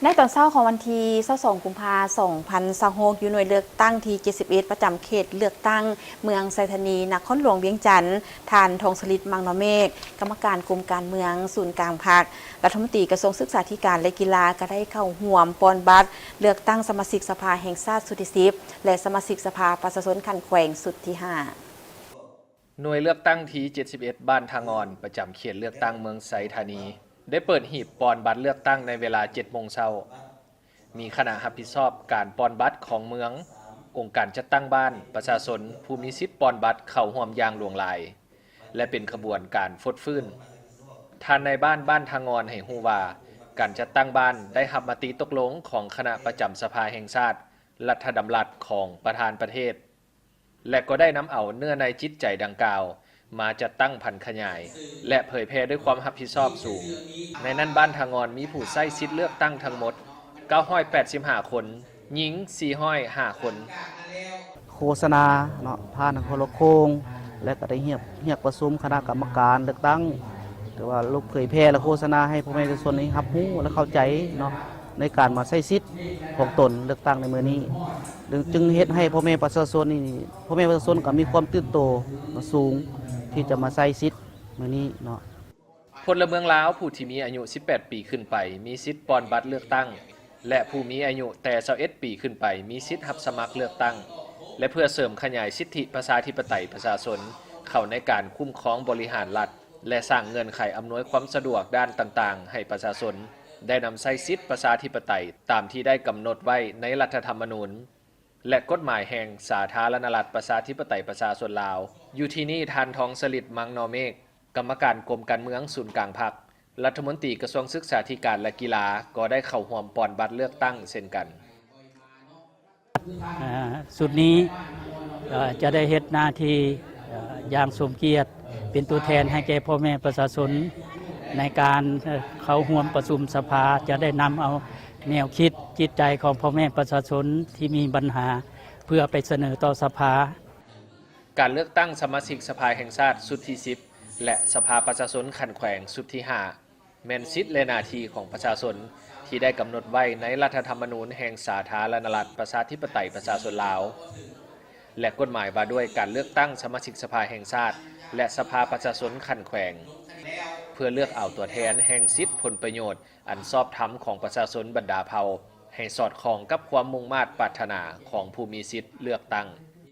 ໃນຕອນເຊົ້າຂອງວັນທີຊາວສອງ ກຸມພາ ສອງພັນຊາວຫົກ ຢູ່ໜ່ວຍເລືອກຕັ້ງທີ ເຈັດສິບເອັດ ປະຈຳເຂດເລືອກຕັ້ງເມືອງໄຊທານີ ນະຄອນຫຼວງວຽງຈັນ, ທ່ານ ທອງສະລິດ ມັງນອເມກ ກຳມະການກົມການເມືອງສູນກາງພັກ, ລັດຖະມົນຕີກະຊວງສຶກສາທິການ ແລະ ກິລາ ກໍໄດ້ເຂົ້າຮ່ວມປ່ອນບັດເລືອກຕັ້ງສະມາຊິກສະພາແຫ່ງຊາດຊຸດທີ ສິບ ແລະ ສະມາຊິກສະພາປະຊາຊົນຂັ້ນແຂວງຊຸດທີ ຫ້າ. ໜ່ວຍເລືອກຕັ້ງທີ ເຈັດສິບເອັດ ບ້ານທ່າງ່ອນ ປະຈຳເຂດເລືອກຕັ້ງເມືອງໄຊທານີ ໄດ້ເປີດຫີບປ່ອນບັດເລືອກຕັ້ງໃນເວລາ ເຈັດໂມງເຊົ້າ. ມີຄະນະຮັບຜິດຊອບການປ່ອນບັດຂອງເມືອງ, ອົງການຈັດຕັ້ງບ້ານ, ປະຊາຊົນຜູ້ມີສິດປ່ອນບັດເຂົ້າຮ່ວມຢ່າງຫຼວງຫຼາຍ ແລະ ເປັນຂະບວນການຟົດຟື້ນ. ທ່ານນາຍບ້ານບ້ານທ່າງ່ອນໃຫ້ຮູ້ວ່າ ການຈັດຕັ້ງບ້ານໄດ້ຮັບມະຕິຕົກລົງຂອງຄະນະປະຈຳສະພາແຫ່ງຊາດ, ລັດຖະດຳລັດຂອງປະທານປະເທດ ແລະ ກໍໄດ້ນຳເອົາເນື້ອໃນຈິດໃຈດັ່ງກ່າວມາຈັດຕັ້ງຜັນຂະຫຍາຍ ແລະ ເຜີຍແຜ່ດ້ວຍຄວາມຮັບຜິດຊອບສູງ. ໃນນັ້ນບ້ານທ່າງ່ອນມີຜູ້ໃຊ້ສິດເລືອກຕັ້ງທັງໝົດ ເກົ້າຮ້ອຍແປດສິບຫ້າຄົນ, ຍິງ ສີ່ຮ້ອຍຫ້າຄົນ. ໂຄສະນາເນາະ ຜ່ານໂທລະໂຄ່ງ ແລະ ກໍໄດ້ຮຽກ ຮຽກປະຊຸມຄະນະກຳມະການເລືອກຕັ້ງ ຫຼືວ່າລົງເຜີຍແຜ່ ແລະ ໂຄສະນາໃຫ້ພໍ່ແມ່ປະຊາຊົນໄດ້ຮັບຮູ້ ແລະ ເຂົ້າໃຈເນາະ ໃນການມາໃຊ້ສິດຂອງຕົນເລືອກຕັ້ງໃນມື້ນີ້ ຈຶ່ງເຮັດໃຫ້ພໍ່ແມ່ປະຊາຊົນນີ້ ພໍ່ແມ່ປະຊາຊົນກໍມີຄວາມຕື່ນໂຕສູງ ທີ່ຈະມາໃຊ້ສິດມື້ນີ້ເນາະ. ພົນລະເມືອງລາວຜູ້ທີ່ມີອາຍຸ ສິບແປດ ປີຂຶ້ນໄປ ມີສິດປ່ອນບັດເລືອກຕັ້ງ ແລະ ຜູ້ມີອາຍຸແຕ່ ຊາວເອັດ ປີຂຶ້ນໄປ ມີສິດຮັບສະໝັກເລືອກຕັ້ງ ແລະ ເພື່ອເສີມຂະຫຍາຍສິດທິປະຊາທິປະໄຕປະຊາຊົນເຂົ້າໃນການຄຸ້ມຄອງບໍລິຫານລັດ ແລະ ສ້າງເງື່ອນໄຂອຳນວຍຄວາມສະດວກດ້ານຕ່າງໆໃຫ້ປະຊາຊົນ ໄດ້ນຳໃຊ້ສິດປະຊາທິປະໄຕຕາມທີ່ໄດ້ກຳນົດໄວ້ໃນລັດຖະທຳມະນູນ ແລະ ກົດໝາຍແຫ່ງສາທາລະນະລັດ ປະຊາທິປະໄຕ ປະຊາຊົນລາວ. ຢູ່ທີ່ນີ້ ທ່ານ ທອງສະລິດ ມັງນໍເມກ ກຳມະການກົມການເມືອງສູນກາງພັກ, ລັດຖະມົນຕີກະຊວງສຶກສາທິການ ແລະ ກິລາ ກໍໄດ້ເຂົ້າຮ່ວມປ່ອນບັດເລືອກຕັ້ງເຊັ່ນກັນ. ເອີ່ ຊຸດນີ້ ເອີ່ ຈະໄດ້ເຮັດໜ້າທີ່ ເອີ່ ຢ່າງສົມກຽດ ເປັນຕົວແທນໃຫ້ແກ່ພໍ່ແມ່ປະຊາຊົນ ໃນການ ເອີ່ ເຂົ້າຮ່ວມປະຊຸມສະພາ ຈະໄດ້ນຳເອົາແນວຄິດຈິດໃຈຂອງພໍ່ແມ່ປະຊາຊົນທີ່ມີບັນຫາ ເພື່ອໄປສະເໜີຕໍ່ສະພາ. ການເລືອກຕັ້ງສະມາຊິກສະພາແຫ່ງຊາດຊຸດທີ ສິບ ແລະ ສະພາປະຊາຊົນຂັ້ນແຂວງຊຸດທີ ຫ້າ ແມ່ນສິດ ແລະ ໜ້າທີ່ຂອງປະຊາຊົນ ທີ່ໄດ້ກຳນົດໄວ້ໃນລັດຖະທຳມະນູນແຫ່ງສາທາລະນະລັດ ປະຊາທິປະໄຕ ປະຊາຊົນລາວ ແລະ ກົດໝາຍວ່າດ້ວຍການເລືອກຕັ້ງສະມາຊິກສະພາແຫ່ງຊາດ ແລະ ສະພາປະຊາຊົນຂັ້ນແຂວງ ເພື່ອເລືອກເອົາຕົວແທນແຫ່ງສິດຜົນປະໂຫຍດອັນຊອບທຳຂອງປະຊາຊົນບັນດາເຜົ່າ ໃຫ້ສອດຄ່ອງກັບຄວາມມຸ່ງມາດປາດຖະໜາຂອງຜູ້ມີສິດເລືອກຕັ້ງ.